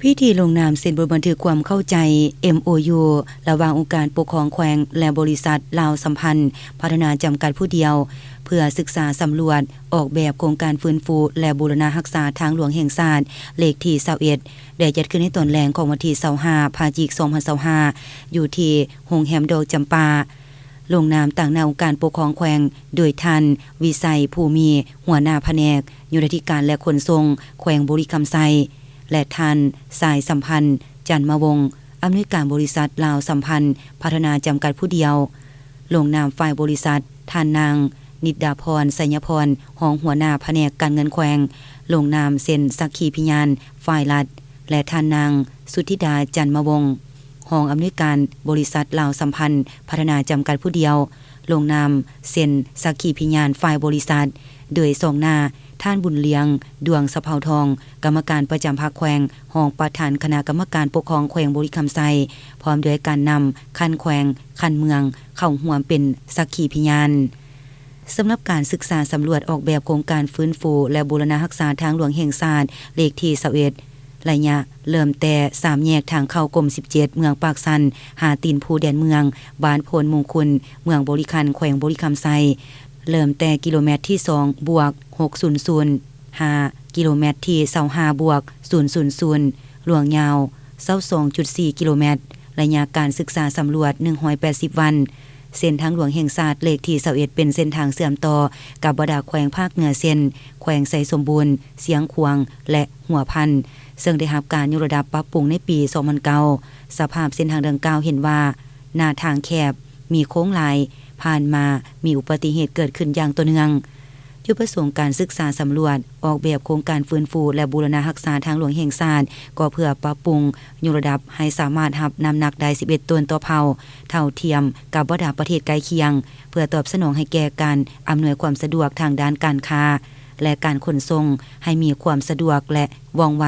ພິທີລົງນາມເຊັນບົດບັນທຶກຄວາມເຂົ້າໃຈ ເອັມໂອຢູ ລະຫວ່າງອົງການປົກຄອງແຂວງ ແລະ ບໍລິສັດລາວສຳພັນພັດທະນາຈຳກັດຜູ້ດຽວ ເພື່ອສຶກສາສຳຫຼວດອອກແບບໂຄງການຟື້ນຟູ ແລະ ບູລະນະຮັກສາທາງຫຼວງແຫ່ງຊາດ ເລກທີຊາວເອັດ ໄດ້ຈັດຂຶ້ນໃນຕອນແລງຂອງວັນທີຊາວຫ້າ ພະຈິກ ສອງພັນຊາວຫ້າ ຢູ່ທີ່ໂຮງແຮມດອກຈຳປາ. ລົງນາມຕາງໜ້າອົງການປົກຄອງແຂວງ ໂດຍທ່ານ ວິໄສ ພູມີ ຫົວໜ້າພະແນກໂຍທາທິການ ແລະ ຂົນສົ່ງແຂວງບໍລິຄຳໄຊ ແລະ ທ່ານ ສາຍສຳພັນ ຈັນມະວົງ ອຳນວຍການບໍລິສັດລາວສຳພັນພັດທະນາຈຳກັດຜູ້ດຽວ. ລົງນາມຝ່າຍບໍລິສັດ ທ່ານນາງ ນິດດາພອນ ໄຊຍະພອນ ຮອງຫົວໜ້າພະແນກການເງິນແຂວງ, ລົງນາມເຊັນສັກຂີພິຍານຝ່າຍລັດ ແລະ ທ່ານນາງ ສຸທິດາ ຈັນມະວົງ ຮອງອຳນວຍການບໍລິສັດລາວສຳພັນພັດທະນາຈຳກັດຜູ້ດຽວ, ລົງນາມເຊັນສັກຂີພິຍານຝ່າຍບໍລິສັດ ໂດຍສອງໜ້າ ທ່ານ ບຸນລຽງ ດວງສະເພົາທອງ ກຳມະການປະຈຳພັກແຂວງ, ຮອງປະທານຄະນະກຳມະການປົກຄອງແຂວງບໍລິຄຳໄຊ, ພ້ອມດ້ວຍການນຳຂັ້ນແຂວງ, ຂັ້ນເມືອງ ເຂົ້າຮ່ວມເປັນສັກຂີພິຍານ. ສຳລັບການສຶກສາສຳຫຼວດອອກແບບໂຄງການຟື້ນຟູ ແລະ ບູລະນະຮັກສາທາງຫຼວງແຫ່ງຊາດ ເລກທີຊາວເອັດ ໄລຍະເລີ່ມແຕ່ສາມແຍກທາງເຂົ້າກົມສິບເຈັດ ເມືອງປາກຊັນ ຫາຕີນພູແດນເມືອງ, ບ້ານໂພນມຸງຄຸນ, ເມືອງບໍລິຄັນ, ແຂວງບໍລິຄຳໄຊ, ເລີ່ມແຕ່ກິໂລແມັດທີສອງບວກຫົກສູນສູນ ຫາກິໂລແມັດທີຊາວຫ້າບວກສູນສູນສູນ ລວມຍາວຊາວສອງຈຸດສີ່ກິໂລແມັດ, ໄລຍະການສຶກສາສຳຫຼວດໜຶ່ງຮ້ອຍແປດສິບວັນ. ເສັ້ນທາງຫຼວງແຫ່ງຊາດເລກທີຊາວເອັດ ເປັນເສັ້ນທາງເຊື່ອມຕໍ່ກັບບັນດາແຂວງພາກເໜືອ ເຊັ່ນ ແຂວງໄຊສົມບູນ, ຊຽງຂວາງ ແລະ ຫົວພັນ, ເຊິ່ງໄດ້ຮັບການຍົກລະດັບປັບປຸງໃນປີສອງພັນເກົ້າ. ສະພາບເສັ້ນທາງດັ່ງກ່າວເຫັນວ່າ ໜ້າທາງແຄບ, ມີໂຄ້ງຫຼາຍ, ຜ່ານມາມີອຸປະຕິເຫດເກີດຂຶ້ນຢ່າງຕໍ່ເນື່ອງ. ຈຸດປະສົງການສຶກສາສຳຫຼວດອອກແບບໂຄງການຟື້ນຟູ ແລະ ບູລະນະຮັກສາທາງຫຼວງແຫ່ງຊາດ ກໍເພື່ອປັບປຸງຍົກລະດັບໃຫ້ສາມາດຮັບນ້ຳໜັກໄດ້ສິບເອັດໂຕນຕໍ່ເພົາ, ເທົ່າທຽມກັບບັນດາປະເທດໃກ້ຄຽງ, ເພື່ອຕອບສະໜອງໃຫ້ແກ່ການອຳນວຍຄວາມສະດວກທາງດ້ານການຄ້າ ແລະ ການຂົນສົ່ງໃຫ້ມີຄວາມສະດວກ ແລະ ວ່ອງໄວ.